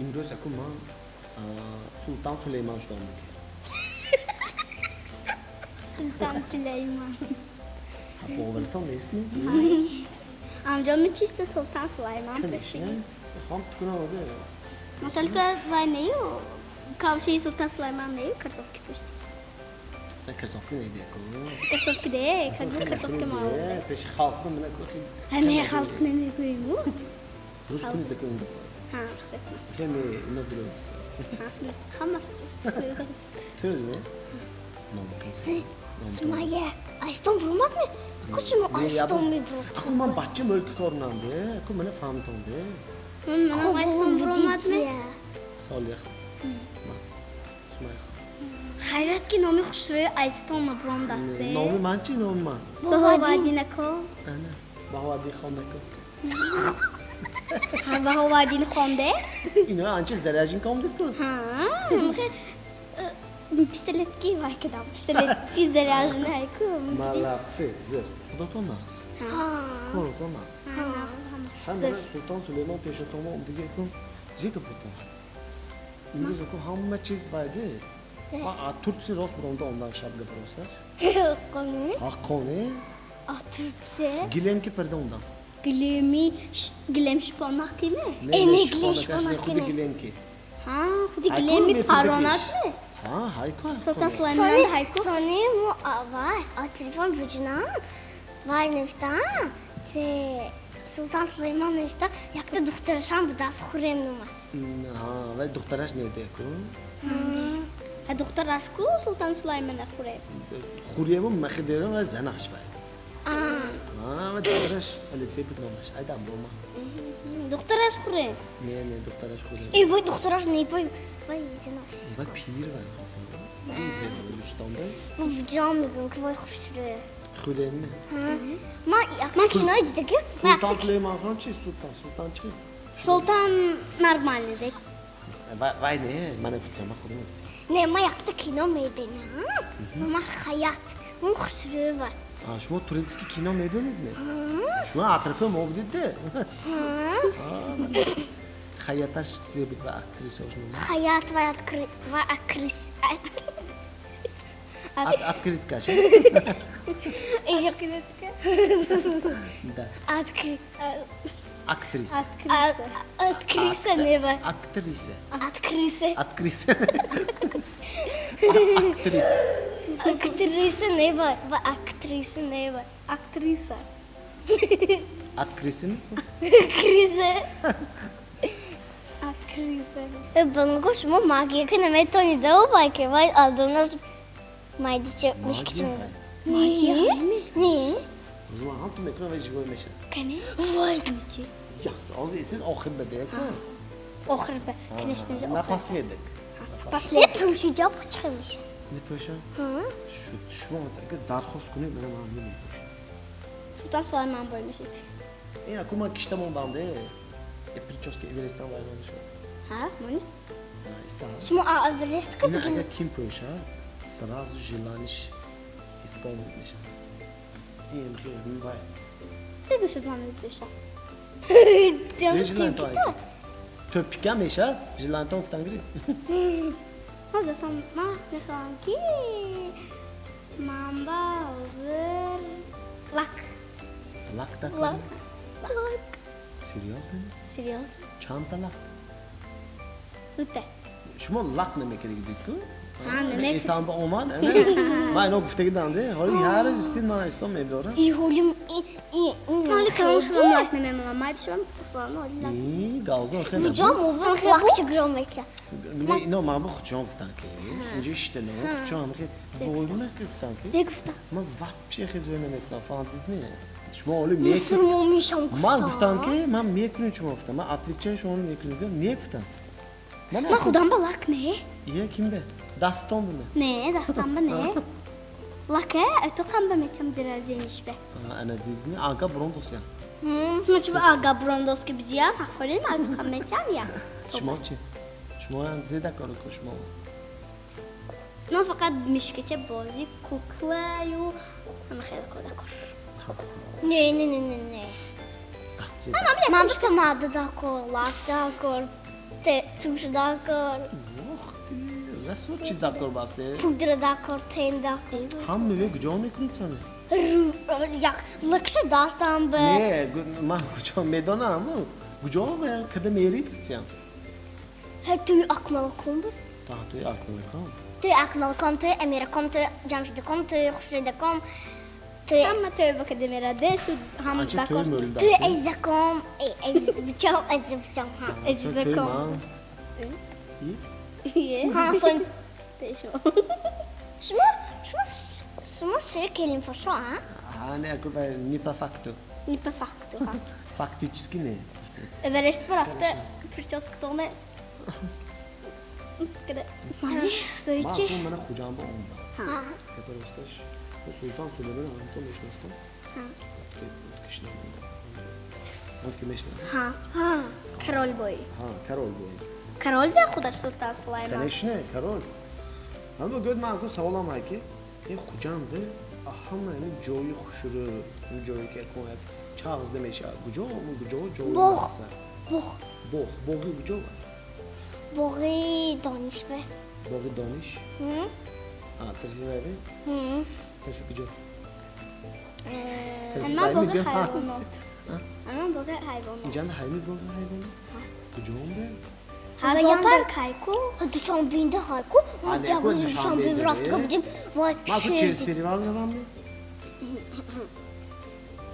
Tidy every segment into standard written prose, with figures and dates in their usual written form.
Имрӯз аку ман Султан Сулейман шудам мумкин. Султан Сулейман. Боваритон нест ми? Амҷо ми чисто Султан Сулейман пеши. Хам тукуна оде. Но только войнею, кавши Султан Сулейман нею картофки пушти. Кроссовки не деку. Кроссовки де, как бы кроссовки мало. Пеши халқ мена кохи. Не халқ намегӯем. Рус кунед деку. Ҳа, рус бекунам. Хеле ино дурӯғ. Ҳамаш дурӯғ. Тӯз не? Сумайя, айстон бурмад ми? Кучумо айстон мебурд. Аку ман бача мӯлки корнам де, аку мена фаҳмтон де. Ман айстон бурмад ми? Солиҳ. Сумайя. Хайрат ки номи хушрӯи айстон набуромдаст. Номи ман чи номи ман? Баҳоваддин ако. Ана, Баҳоваддин хон ако. Ҳа, Баҳоваддин хонде? Ино анча заряжен комдид ку? Ҳа, пистолетки вай кадам, пистолетки заряжен ку. Молодцы, зир. Худотон нақс. Худотон нақс. Нақс, ҳама. Султон Сулеймон пешатон омдиги ку. Зика бутон. Имрӯз ку ҳама чиз вайде. Ман аз Турция рост буромда омдам шаб гап росташ. Ҳаққоне? Ҳаққоне? Аз Турция? Гилем ки парда омдам. Гилеми, гилем шипонак ме? Э, не гилем шипонак худи гилем ки. Ҳа, худи гилеми паронак ме? Ҳа, ҳайку. Султан Сулаймон ҳайку. Сони мо вай, аз телефон буҷунам, вай навиштам, се Султан Сулаймон навишта, якта духтарашам будаст Хурем номаш. Ҳа, вай духтараш неде ку? Ҳа, духтараш ку Султан Сулаймона Хурем? Хурему махидерам вай занаш вай. Ҳа, вай духтараш Алицей буд номаш. Айдам бома. Духтараш Хурем? Не, не, духтараш Хурем. Э, вай духтараш не, вай вай занаш. Вай пир вай. Ҷон мегӯям ки вай хушрӯя. Хурем не? Ман ман кинои дидаги. Султан Сулейман хон чи? Султан, Султан чи? Султан нормальный дек. Вай не, ман официал, ман худам официал. Не, ман якта кино мебинам. Ман Хаят, он хушрӯя вай. Шумо турецкий кино мебинед ме? Шумо атрофи мо будед де? Хаяташ зе буд ва актрисаош номаш? Хаят вай актрис. Открыткаш. Открытка. Да. Актриса. Актриса не вай. Актриса. Актриса. Актриса. Актриса. Актриса не вай. Актриса не вай. Актриса. Актриса? Актриса. Актриса. Банго шумо магия ки наметонед вай ки вай адонаш майдича мишкича. Магия? Не. Озма ҳам ту мекунам вай живой мешавад. Кани? Вай. Я, ҳозир исед охир баде ку? Охир ба, конечно же. Напоследок. Не пӯшида чӣ мешавад? Мепӯшам? Шумо агар дархост кунед, ман ҳам намепӯшам. Султан Сулаймон бой мешед. Э, аку ман кишта мондам де. Э, прическа Эвересттан вайрон шуд. Ҳа, монед? Шумо Эверест кадигин? Агар ким пӯшад, сразу желаниш исполнить мешавад. Ин хел рӯй вай. Чӣ душуд ман мепӯшам? Тӯпика мешавад? Желанитон гуфтан гиред. Ҳозир ман мехоҳам ки манба ҳозир лак. Лак дакор? Лак. Лак. Серьёзно? Серьёзно. Чандта лак? Дута. Шумо лак намекардед ку? Ҳа, намекардам. Эсан ба омад, ман ино гуфтагидам де, ҳоли ҳар рӯз исти ман ислом мебиёрам. И ҳоли Ҳоли калон шудам лак намемонам, майда шудам услам ҳоли лак. И гавзон хеле. Ҷон мован лакчи гиром меча. Не, ино ман бо хучон гуфтам ки инҷо иштано хучон хе воймона гуфтам ки. Де гуфтам. Ман вообще хе ҷой намекунам, фаҳмидед ме? Шумо ҳоли мекунед. Мусулмон мешам гуфтам. Ман гуфтам ки ман мекунам шумо гуфтам. Ман отвечаю шумо мекунед. Не гуфтам. Ман худам ба лак не. Ия ким бе? Дастон бе? Не, дастам ба не. Лаке, то кам ба метам дирардениш бе. Ана дидми, ага брондос я. Шумо чӣ ага брондос ки бидиям, ҳаққоним, то кам метам я. Шумо чӣ? Шумо зеда кор ку шумо? Ман фақат мишкача бозӣ, куклаю, ҳама хеле кор дакор. Не, не, не, не, не. Ман помада дакор, лак дакор. Туш дакор. Вохти, расо чиз дакор басте? Пудра дакор, тен дакор. Ҳам меве куҷо мекунед сане? Як лакша дастам бе. Не, ман куҷо медонам, куҷо када мерид фитсиям? Ҳа туи Акмалком бе. Та туи Акмалком. Туи Акмалком, туи Амираком, туи Ҷамшидаком, туи Хуршедаком, туи ҳама туи ба када мераде шуд ҳам дакор. Туи Азизаком, Азизбичам, Азизбичам, ҳа. Азизаком. Ҳа, сон. Тешо. Шумо, шумо шумо шумо келин пошо, а? А, не, ако бе, не по факту. Не по факту, ха. Фактически не. Эверест рафта прическатоне. Мани, Ман ку мана Хуҷанд омадам. Ҳа. Гапа росташ, Султан Сулаймон ҳамто мешностам. Ҳа. Кишнам. Вот ки мешнам. Ҳа. Ҳа. Король бой. Ҳа, король бой. Король да худаш Султан Сулаймон. Конечно, король. Аммо гӯяд ман ку саволам ай ки ин Хуҷанд ҳама ин ҷои хушрӯ, ин ҷое ки акун як чағз намешавад. Куҷо, куҷо ҷои Боғ. мақсад? Боғ. Боғ, боғи куҷо? Боғи дониш бе. Боғи дониш? Ҳм. А, тарафи вайбе? Ҳм. Тарафи куҷо? Ама боғи ҳайвонот. Ама боғи ҳайвонот. Инҷанда ҳайми боғи ҳайвонот? Куҷо бе? Зоопарк ҳайку? Душанбеда ҳайку? А, не, Як ку рӯз Душанбе Душанбеда, рафтга не? будем. Вай, Ман ку шер через дид. перевал равам не?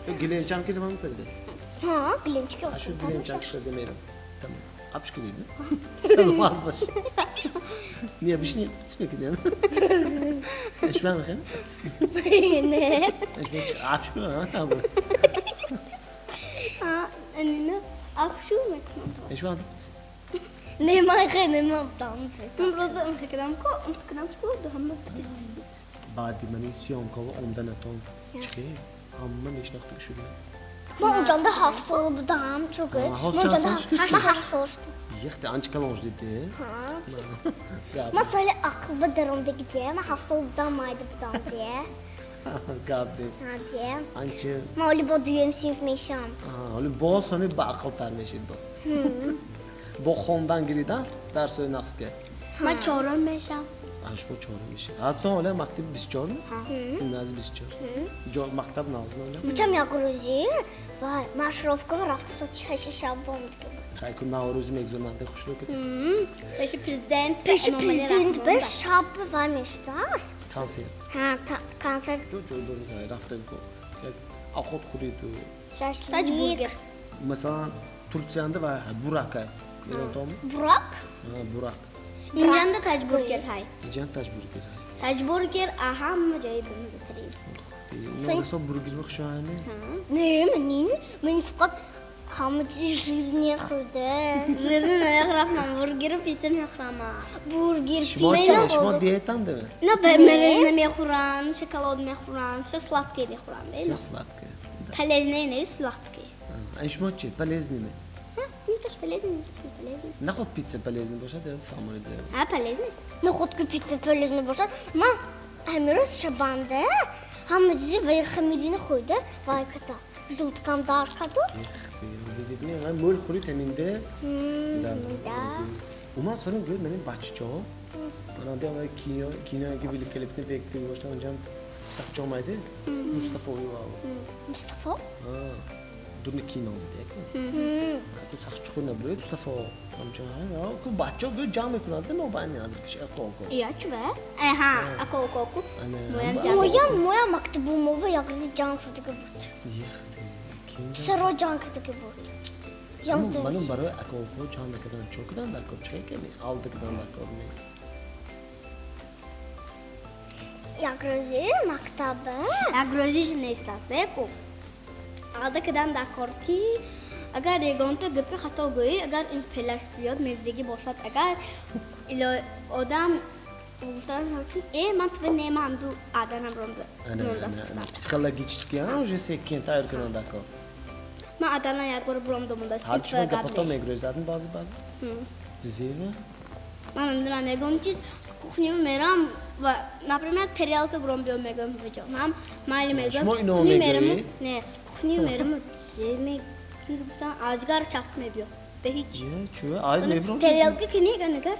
Ё Гиленчам ки равам переда? Ҳа, Гиленчики А шу осонтар Гиленчам мешавад. ки переда мерам. Тамом. Апш кунед, не? Саломат бош. Не, бишни, чӣ мекунед? Шума мехоҳем? Не. Шума чӣ апш кун, ҳа? Ҳа, анина апшу мекунам. Шума Не, ман хеле намедонам. Имрӯз мекунам ку, мекунам ку, ду ҳама птиц. Баъди мани съёмкаво омданатон чӣ хел? Ҳама мешинохту шуда. Ман онҷанда 7 сола будам, чӯ гӯ. А, ҳозир Ман чанд онҷанда сол шуд? ман 8 сол шудам. Яхте анча калон шудед, Ҳа. Гап. Ман соли ақл ба даромдагӣ дия. Ман 7 сол будам, майда будам дия. Гап нест. Ҳа, дия. Анча Ман оли бо дуюм синф мешам. Ҳоли боз ҳами баақлтар мешид бо. Бо хондан гиридан дарсои нақсга. Ман чорум мешам. А шумо чорум мешед. Ҳатто ҳоля мактаби 24? Гимназия 24. Ҷо мактаб нағзми ҳоля? Бучам як рӯзи вай маршировка рафта соати 8 шаб бомдига буд. Хайку Наврӯзи мегузаронанд хушрӯ ки Пеши президент. Пеши Эмомалӣ президент Раҳмон бе ба. шаб вай мешудааст. Консерт. Ҳа, консерт. Ҷо ҷой дори зай рафта ку. Як овқот хӯриду. Шашлик. Таҷбургер. Масалан, Турсиянда вай Бурак ай. Медонтом? Бурак? Ҳа, Бурак. Инҷанда таҷбургер ҳай. Иҷан таҷбургер ай. Таҷбургер ҳама ҷои бамазатарин. Ино расо бургер мехушояне? Не, ман фақат ҳама чизи жирне хӯрда. Жирни намехӯрам, ман бургеру пицца мехӯрам. Бургер, Шумо пицца. чӣ? Шумо диетанде? Ино мороженое мехӯранд, шоколад мехӯранд, всё сладкое мехӯранд. Всё сладкое. Полезное не сладкое. А шумо чӣ? Полезный ме? Не то, что полезный, не то, что полезный. Наход пицца полезный бошад, ё фаҳмонед? А, полезный? Наход ки пицца полезный бошад. Ман ҳамирӯз шабанда ҳама чизи вай хамирини хӯрда вай ката. Желудкам дард карду. Дидед ми, вай мӯл хӯрид ҳаминде? Да. Уман сонем гӯяд манин баччаҳо. Манан дем вай кино, кино ки великолепный век диг бошад, онҷам сахчо майде. Мустафо ва. Мустафо? А, дурни кино диде ку. Ку сахчо набуред Мустафо. Ҳамчун ку баччаҳо гӯяд ҷамъ мекунанд мобайни киш ако. Я чува? Аҳа, ако ако ку. Ана. Моям ҷамъ. Моям мактабу мова як рӯзи ҷанг шудага буд. Яхте. Ким ҷамъ? Писаро ҷанг кардага буд. 11. Манум барои акоҳо ҷамъ мекардан, чо кудан дар кор, чӣ ками алда кудан дар кор ме. Як рӯзи мактаба Як рӯзи нест аст, не ку. Ада кадан дар кор ки агар ягонта гапи хато гӯӣ, агар ин фелаш биёд, мездагӣ бошад, агар ило одам гуфтан ки э ман тува немам ду аданам ронда. Ана, ана, ана, психологически, а, уже секин тайёр кунан дар кор. Ман адана як бор буромда мондааст. Ҳар шумо гапото мегрӯзадм баъзе баъзе? Зева? Ман намедонам, ягон чиз кухня мерам ва, например, тарелка гуром биё мегӯям виҷо. Ман майли мегӯям. Шумо ино Кухня мерам. мегӯед? Не, кухня мерам, зе мегӯям, гуфтам, азгар чап мебиё. Ба ҳеҷ. Чӯ, ай меброн. Тарелка кини ганага.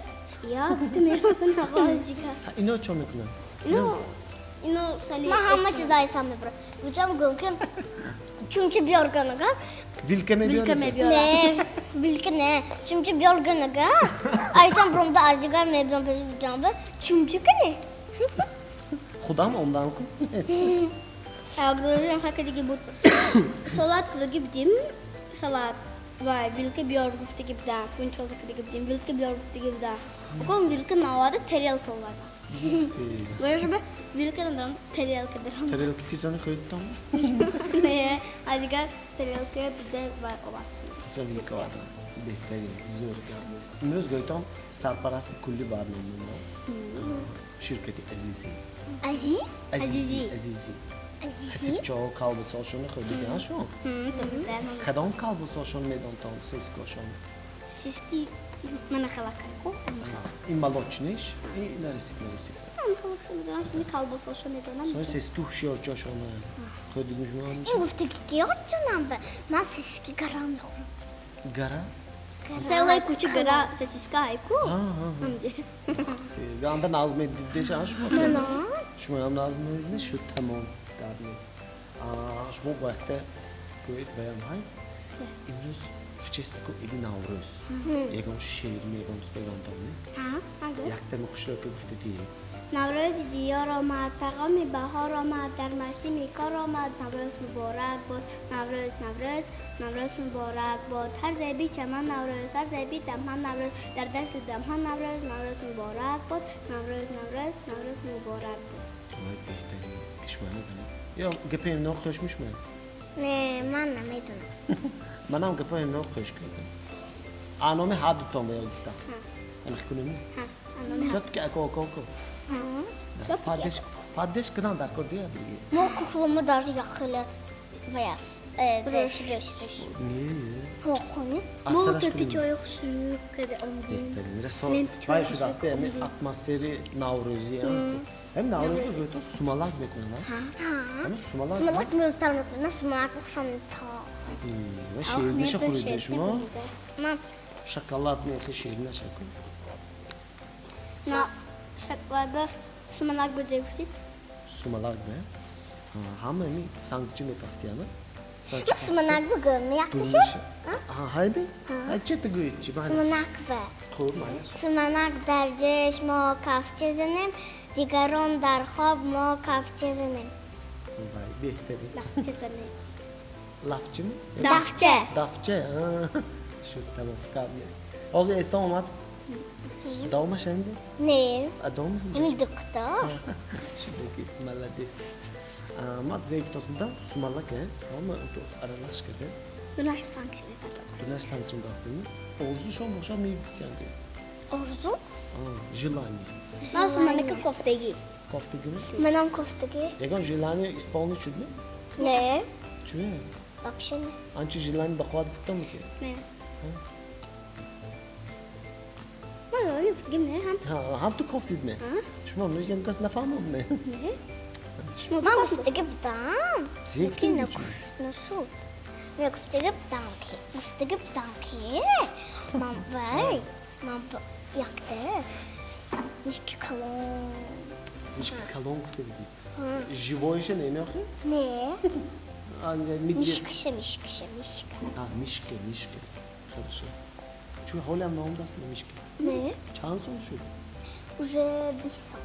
Я гуфта мерасам ҳавозика. Ино чо мекунанд? Ино сали. Ман ҳама чиз айсам мебрам. Гуфтам гум ки чунчи биёр ганага. Вилка мебиёр? Вилка мебиёр. Не, вилка не. Чунчи биёр ганага. Айсам бромда аздигар мебиём пеши ҷанба. Чунчи кини. Худам омдам ку. Агрозим хака диги буд. Салат кидаги будим. Салат. Вай, вилка биёр гуфтаги будам. Фунчоза кидаги будим. Вилка биёр гуфтаги будам. Окон вилка навада тарелка овардааст. Вай шуба вилка надорам, тарелка дорам. Тарелка кисони хӯрдтон? Не, а дигар тарелка буда вай овард. Кисон вилка овардан. Беҳтарин, зӯр гап нест. Имрӯз гӯйтон сарпарасти кулли барномаи мо ширкати Азизӣ. Азиз? Азизӣ, Азизӣ. Азизӣ? Ҳасибчаҳо колбасошонро хӯрдагиан шумо? Кадом колбасошон медонтон, сескошон? Сиски мана халакайку. Ин молочныйш? И нарасид, нарасид. Ман халакшо медонам, сони колбасошо медонам. Сони сески ҳушёрчошона хӯрдагӣ шумо? Ин гуфтаги ки ёдҷонам ба ман сиски гара мехӯрам. Гара? Целая куча гара сосиска айку. Анда нағз медидеша шумо? Мана. Шумоям нағз медидед, шуд тамом. Гап нест. Шумо бо якта гӯед ваям ҳай. Имрӯз в честь тако иди Наврӯз. Ягон шеър мегон спегонтон, не? Якта мехушро ки гуфтедӣ. Наврӯзи диёр омад, пайғоми баҳор омад, дар мавсими кор омад. Наврӯз муборак бод, Наврӯз, Наврӯз, Наврӯз муборак бод. Ҳар зеби чаман Наврӯз, ҳар зеби дамҳан Наврӯз, дар дашту дамҳан Наврӯз, Наврӯз муборак бод, Наврӯз, Наврӯз, Наврӯз муборак бод. Вай, беҳтарин. Шумо медонед? Ё гапи имно хуш мешумед? Не, ман намедонам. Манам гапи имно хуш кардам. Аноми ҳар дутон ба ёд гуфтам. Амих кунем? Ҳа, аноми ҳар. Всё-таки ако, ако, ако. Падеш, падеш кунам дар кор дия диги. Мо куклому даже яхеле ваяс. Реш, реш, реш. Не, не. Ҳоқони? Мо тӯпи чойи хушрӯ када омдем. Беҳтарин. Расо вай шудааст ами атмосфери наврӯзӣ. Ҳам наврӯзро гӯё сумалак мекунанд, ҳа? Ҳам сумалак. Сумалак мӯртар мекунанд, на сумалак хушам та. Ва ширинӣ хӯрдед шумо? Ман шоколад мехӯред, ширинӣ шакун. На, шоколад сумалак буд гуфтед? Сумалак бе? Ҳама ми сангчи мепафтиям, а? Сумалак бугӯм, якташа? Ҳа, ҳай бе? Ҳай че ту гӯед чи? Сумалак бе. Хуб, майли. Сумалак дар ҷӯш мо кафча занем, дигарон дар хоб мо кафча занем. Вай, беҳтарин. Лафча занем. Лафча ми? Дафча. Дафча, шуд, тамом, гап нест. Ҳозир эстон омад? Давомаш ҳамин буд? Не. А давомаш? Ҳамин диққата. Шудаки, молодец. Ман зеифтос будам, сумалак, ҳама аралаш карда. Дунаш сангчи мепартод. Дунаш сангчи мепартод. Орзу шом бошад мегуфтиям. Орзу? Желание. Ман сумалака кофтагӣ. Кофтагӣ? Манам кофтагӣ. Ягон желание исполнить шуд ми? Не. Чӯ? Вообще не. Анчи желание ба қувват гуфтам ки? Не. Ман гуфтагим не, ҳам. Ҳам ту кофтид ме? Шумо ягон кас нафаҳмод ме? Не. Ман гуфтагӣ будам. Зе гуфтагӣ чӣ? Нашуд. Ман гуфтагӣ будам ки, гуфтагӣ будам ки, ман вай, ман якта мишки калон. Мишки калон гуфтагӣ дид. Живоиша не меохи? Не. Мишкаша, мишкаша, мишка. А, мишка, мишка. Хорошо. Чӯ ҳолиам наомдааст ме мишка? Не. Чанд сол шуд? Уже 20 сол.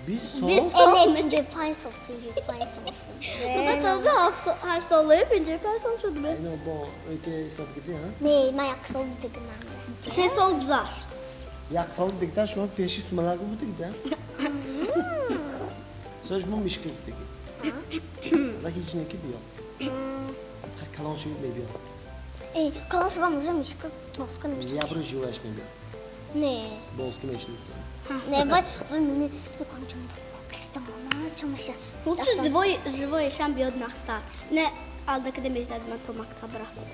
20 сол? Не, 55 сол, 55 сол. Ман таза 8 солаи 55 сол шуд ме. Ино бо ки ҳисоб кардӣ, ҳа? Не, ман як сол будагим. 3 сол гузашт. Як сол дигар шумо пеши сумалак будагид, ҳа? Со шумо мишка гуфтагӣ. Ва ҳеҷ не ки биё. Калон шуд мебиё. Э, калон шудам уже мишка боз кунем. Я бро живояш мебиё. Не. Боз ки мешнид. Не, вай, вай мени якончум кистамона чумаша. Лучше живоешам биёд нахста. Не, алдакада междад ман то мактаб рафтам.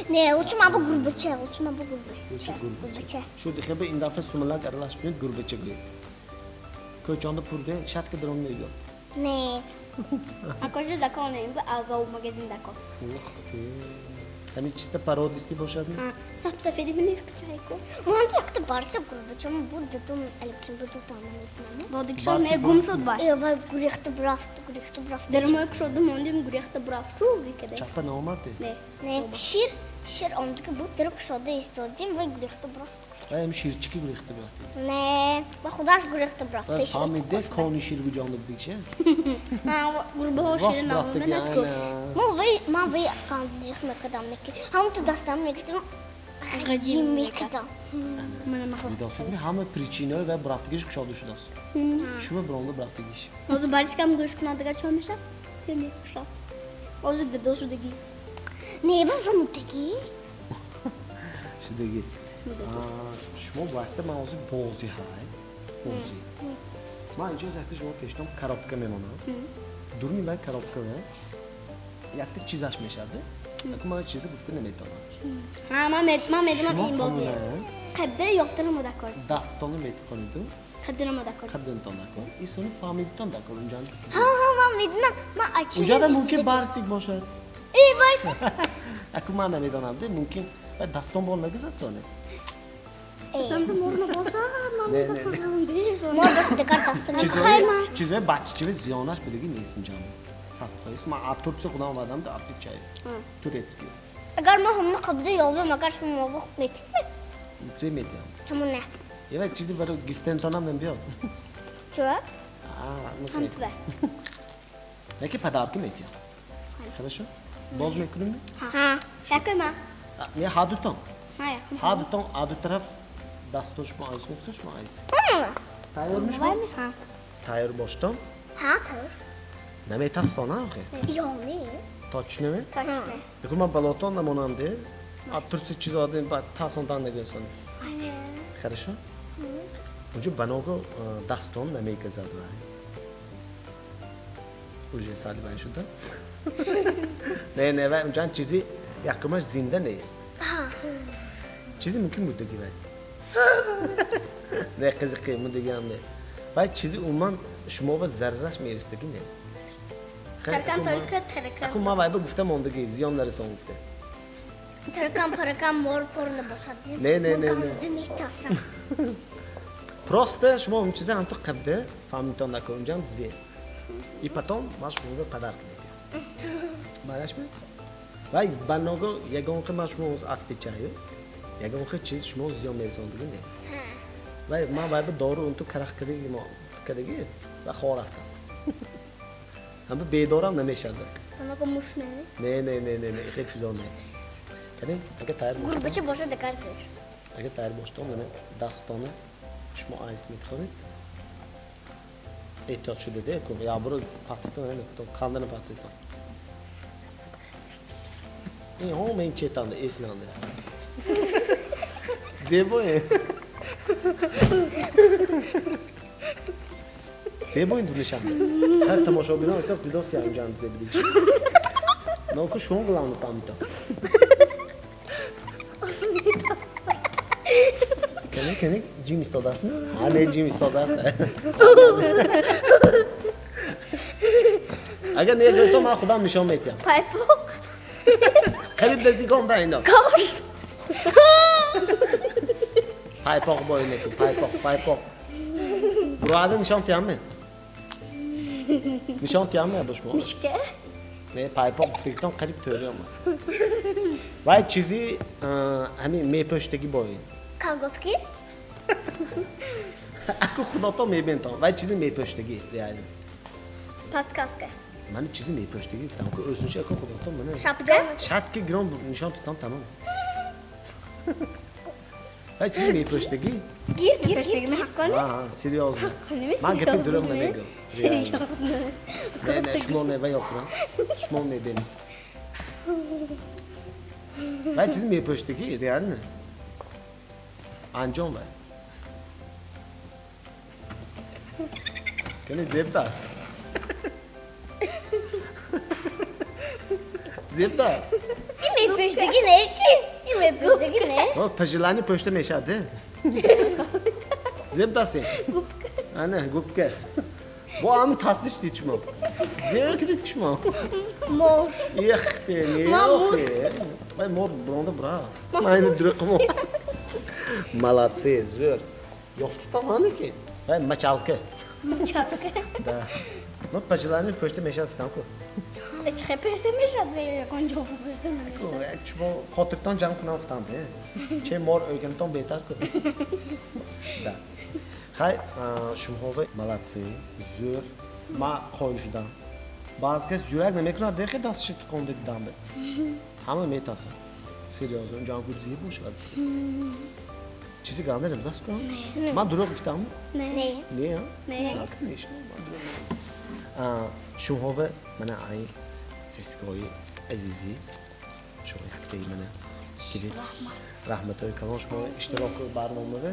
Не, лучше ман бо гурбача, лучше ман бо гурбача. Лучше гурбача. Шуд хеба ин дафъа сумалак аралаш кунед гурбача гӯед. Кӯчонда пурде шатка даром мебиёд. Не. А кожа дакон не, ба азов магазин дакон. Ух ты. Ҳамин чиста пародисти бошад? Сап сафеди мехчай ку. Ман якта барса гурбачам буд, дадум алкин буд, там намедонам. Бодикшон не гум шуд вай. Э, вай гурехта брафт, гурехта брафт. Дар мо кушода мондем, гурехта брафт шу викаде. Чапа наомад? Не. Не, шир, шир омдиги буд, дар кушода истодим, вай гурехта брафт. Вай ам ширчики гурехта брафт. Не, ва худаш гурехта брафт. Вай фаҳмиде кони шир гуҷонда будикше? Ҳа, гурбаҳо шир наомад ку. Мо вай, ман вай кандзих мекардам, неки. Ҳамон ту дастам мегирифтам, ғаҷим мекардам. Дидосудми ҳама причинаҳои вай бурафтагиш кушода шудааст. Чума буронда бурафтагиш? Ҳозир Борискам гӯш кунад, дигар чо мешавад? Те мекушад. Ҳозир дадо шудагӣ. Не, вай уже муддагӣ. Шудагӣ. Шумо боядта ман ҳозир бозӣ ҳай, бозӣ. Ман инҷо якта шумо пештон коробка мемонам. Дуруни вай коробка якта чизаш мешавад. Аку ман чизе гуфта наметавонам. Ҳа, ман медонам ин бозӣ. Қабда ёфтанам дакор. Дастоно метиқониду. Қабданам дакор. Қабданатон дакор. Исони фаҳмидитон дакор унҷа. Ҳа, ҳа, ман медонам. Ман ачи. Унҷада мумкин барсик бошад. Э, барсик. Аку ман намедонам, де мумкин дастон бол нагизад соне. Самда мор набошад, ман дастон Мор бошад, дигар дастон. Чизои баччави зиёнаш будагӣ нест унҷа. Садфоиз. Ман аз Турция худам омадам, да отвечаю. Турецкий. Агар мо ҳамоно қабда ёвем, агар шумо мовиқ метидед? Чӣ метиҳам? Ҳамона. Ева чизе барои гифтентонам намебиёд. Чӣ? Ҳамтва. Яке подарки метиҳам. Хорошо? Боз мекунем? Ҳа. Якой ма. Не, ҳа дутон. Ҳа, якум. Ҳа дутон, а ду тараф дасто шумо айс мекунед, шумо айс. Тайёр мешумо? Ҳа. Тайёр боштон? Ҳа, тайёр. Наметарстона охе? Ё, не. Точно ме? Точно. Деку ман балотон намонам де. А Турция чиз одам ба тасонтан нагӯсон. Хорошо? Унҷо баного дастон намегазад вай. Уже сали вай шуда. Не, не, вай унҷа чизи якумаш зинда нест. Чизи мумкин муддаги вай. Не, қизиқи муддаги ҳам не. Вай чизи умуман шумо ба зарараш мерасдаги не. Таркан только таркан. Аку ман вай ба гуфта мондагӣ, зиён нарасон гуфта. Таркан паракан мор пор набошад. Не, не, не, не. Метарсам. Просто шумо он чиза ҳамту қабда фаҳмитон накун, унҷам зе. И потом ман шуморо подарок медиҳам. Маълаш ми? Вай баного ягонхе ман шумо отвечаю. Ягонхе чиз шумо зиён мерасондагӣ не. Вай ман вай ба дору унту карах кадаги мо кадаги ва хор рафтааст. Ҳама бедорам намешавад. Баного муш не? Не, не, не, не, не, хеле чизо не. Кани, агар тайёр бошед. Гурбача бошад дигар зер. Агар тайёр бошед, мана дастони шумо айс метихонед. Эҳтиёт шуда де, ку ябро пафтон, не, кандана пафтон. Ин ҳом ин четанда, эсланда. Зебое. Зебо ин дунишанда. Ҳар тамошобинон ҳисоб дидоси анҷам зебидиш. Ноку шумо главно памито. Кани, кани, ҷим истодааст ми? Ҳа, не, ҷим истодааст. Агар не гӯто ман худам нишон метиҳам. Пайпоқ. Қариб дазигом да ино. Кош. Пайпоқ бой мекун, пайпоқ, пайпоқ. Буроада нишон тиҳам ме? Нишон тиҳам ме ба шумо? Мишка? Не, пайпоқ гуфтагитон қариб тӯри омад. Вай чизи ҳамин мепӯштагӣ боин. Колготки? Аку худото мебинтон. Вай чизи мепӯштагӣ реально. Подсказка. Мани чизи мепӯштагӣ гуфтам. Аку ӯсунши аку худото мана. Шапка? Шатки гирон нишон тутам тамом. Вай чизи мепӯштагӣ? Гир, гир, гир. Ҳаққони? Ҳа, серьёзно. Ҳаққони, Ман гапи дурӯғ намегӯям. Серьёзно. Не, не, шумо не, вай ёкунам. Шумо мебинед. Вай чизи мепӯштагӣ реально. Анҷом вай. Кани зебдааст. Зебдааст. Ин мепӯштагӣ не чиз? Ин мепӯштагӣ не? О, пожелание пӯшта мешавад, де? Зебдааст ин. Губка. Ана, губка. Бо ҳамин таслиш дид шумо. Зеб дид шумо. Мор. Ехте, не, Ман муш. охе. Вай мор буронда бура. Ман ини дурӯқмо. Молодцы, зӯр. Ёфтитон ҳане ки? Вай мочалка. Мочалка. Да. Ну, пожелание пушта мешавад фитам ку. Чӣ пушта мешавад? Ягон ҷо пушта мешавад. Шумо хотиртон ҷамъ кунам фитам, де. Че мор ӯйканатон беҳтар ку. Да. Хай, шумоҳо молодцы, зӯр. Ман қоил шудам. Баъзе кас ҷуръат намекунад, дехе дастши туконда дидам. Ҳама метасад. Серьёзно, ҷамъ ку зебо шавад. Чизи гап надорем, даст кунам? Ман дурӯғ гуфтам? Не. Не? Не. Конечно, ман дурӯғ нагуфтам. Шумоҳо мана ай сескои азизӣ, шумо яктаи мана гиред. Раҳматҳои калон шумо иштироки барномада.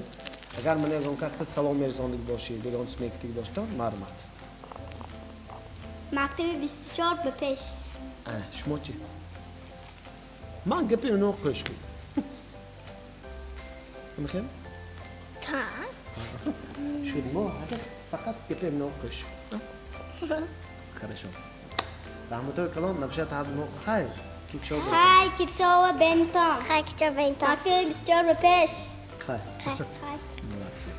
Агар мана ягон кас ба салом мерасондиг бошед, ягон чиз мегуфтиг доштон, марҳамат. Мактаби 24 ба пеш. Шумо чӣ? Ман гапи уно қӯш кун. Мехем? Та. Шуд мо фақат гапи уно қӯш. Хорошо. Раҳматҳои калон набошад ҳар мо хай кикшо. Хай кикшо бентон. Хай кикшо бентон. Мактаби 24 ба пеш. Хай. Хай. Хай. Молодцы.